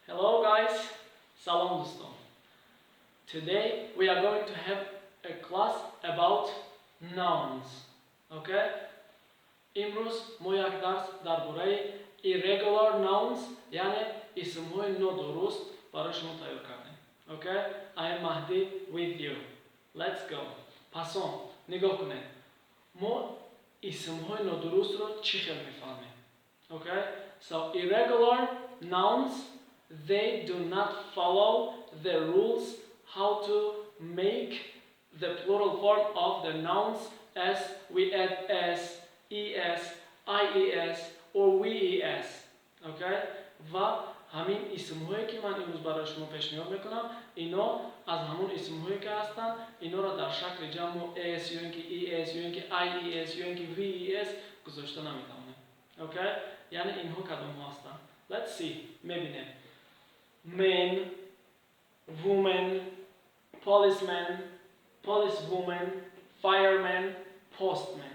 Hello guys, салом дӯстон. Today we are going to have a class about nouns. Okay? Имрӯз мо як дарс дар бораи irregular nouns, яъне исмҳои нодуруст, барои шумо тайёр кардем. Okay? I am Mahdi with you. Let's go. Пас он нигоҳ кунед. Мо исмҳои нодурустро чӣ хел мефаҳмем? Okay? So irregular nouns, they do not follow the rules how to make the plural form of the nouns as we add s, es, ies or ves. Okay? Ва ҳамин исмҳое, ки ман имрӯз барои шумо пешниҳод мекунам, ино аз ҳамон исмҳое, ки ҳастанд, инора дар шакли ҷамъ s ё ин ки es ё ин ки ies ё ин ки ves гузошта наметавонем. Okay? Яъне инҳо кадомҳо ҳастанд? Let's see. Мебинем. Man, woman, policeman, policewoman, fireman, postman.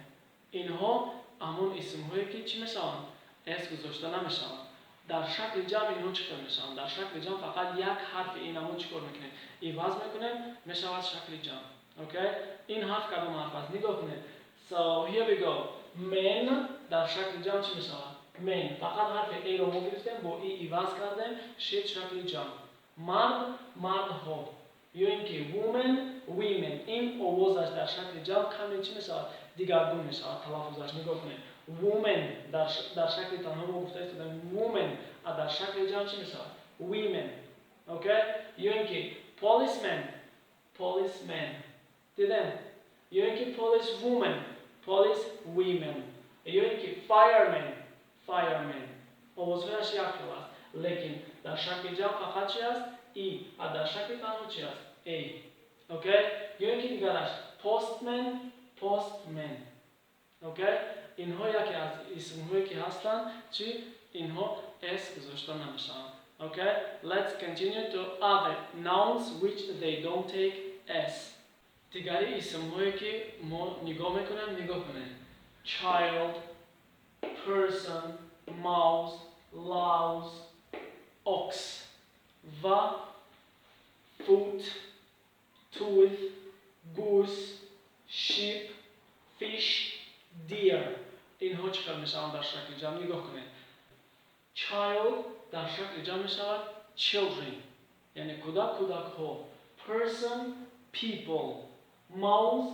Инҳо ҳамон исмҳое, ки чӣ мешаванд? S гузошта намешаванд. Дар шакли ҷамъ инҳо чӣ хел мешаванд? Дар шакли ҷамъ фақат як ҳарфи инамо чӣ кор мекунем? Иваз мекунем, мешавад шакли ҷамъ. Okay? Ин ҳарф кадом ҳарф аст? Нигоҳ кунед. So here we go. Men дар шакли ҷамъ чӣ мешавад? Men. Фақат ҳарфи a ро мо гирифтем, бо и иваз кардем, шид шакли ҷамъ. Мард, мардҳо. Ё ин ки woman, women. Ин овозаш дар шакли ҷамъ каме чӣ мешавад? Дигаргун мешавад талаффузаш. Нигоҳ кунед. Woman дар шакли танҳо мо гуфта истодаем woman, а дар шакли ҷамъ чӣ мешавад? Women. Okay? Ё ин ки policeman, policemen. Дидем? Ё ин ки policewoman, policewomen. Ё ин ки fireman, firemen. Овозҳояш як хел аст, лекин дар шакли ҷамъ фақат чи аст? И, а дар шакли танҳо чи аст? A. Okay? Ё ин ки дигараш postman, postmen. Okay? Инҳо яке аз исмҳое, ки ҳастанд, чи инҳо s гузошта намешаванд. Okay? Let's continue to other nouns which they don't take s. Дигари исмҳое, ки мо нигоҳ мекунем, нигоҳ кунем. Child, person, mouse, louse, ox ва foot, tooth, goose, sheep, fish, deer. Инҳо чӣ хел мешаванд дар шакли ҷамъ? Нигоҳ кунед. Child дар шакли ҷамъ мешавад children, яъне кӯдак, кӯдакҳо. Person, people, mouse,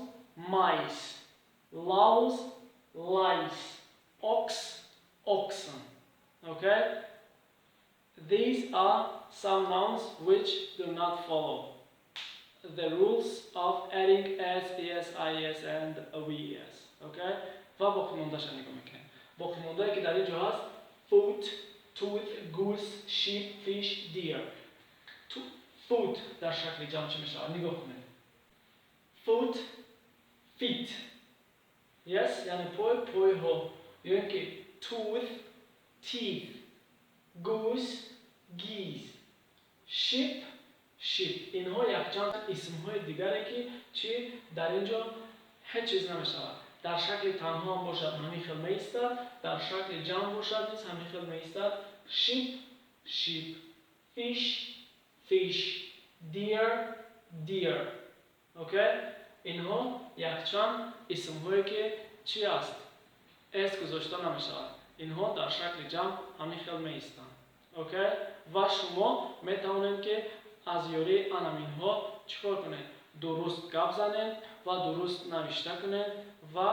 mice, louse, lice, ox, oxen. Okay? These are some nouns which do not follow the rules of adding s, es, ies and ves. Okay? Ва боқимондаша нигоҳ мекунем. Боқимондае, ки дар ин ҷо ҳаст: foot, tooth, goose, sheep, fish, deer. Foot дар шакли ҷамъ чӣ мешавад? Нигоҳ кунед. Foot, feet. Yes, яъне пой, пойҳо. Ё ин ки tooth, teeth, goose, geese, sheep, sheep. Инҳо якчанд исмҳои дигаре, ки чӣ дар ин ҷо ҳеҷ чиз намешавад. Дар шакли танҳо ҳам бошад, ҳамин хел меистад, дар шакли ҷамъ бошад низ ҳамин хел меистад. Sheep, sheep, fish, fish, deer, deer. Okay? Инҳо якчанд исмҳое, ки чӣ аст? S гузошта намешавад. Инҳо дар шакли ҷамъ ҳамин хел меистанд. Okay? Ва шумо метавонед, ки аз ёрии анаминҳо чӣ кор кунед? Дуруст гап занед ва дуруст навишта кунед ва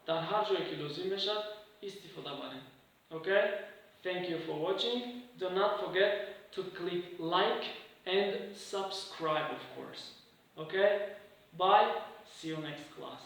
дар ҳар ҷое, ки лозим мешавад, истифода баред. Okay? Thank you for watching. Do not forget to click like and subscribe, of course. Okay? Bye. See you next class.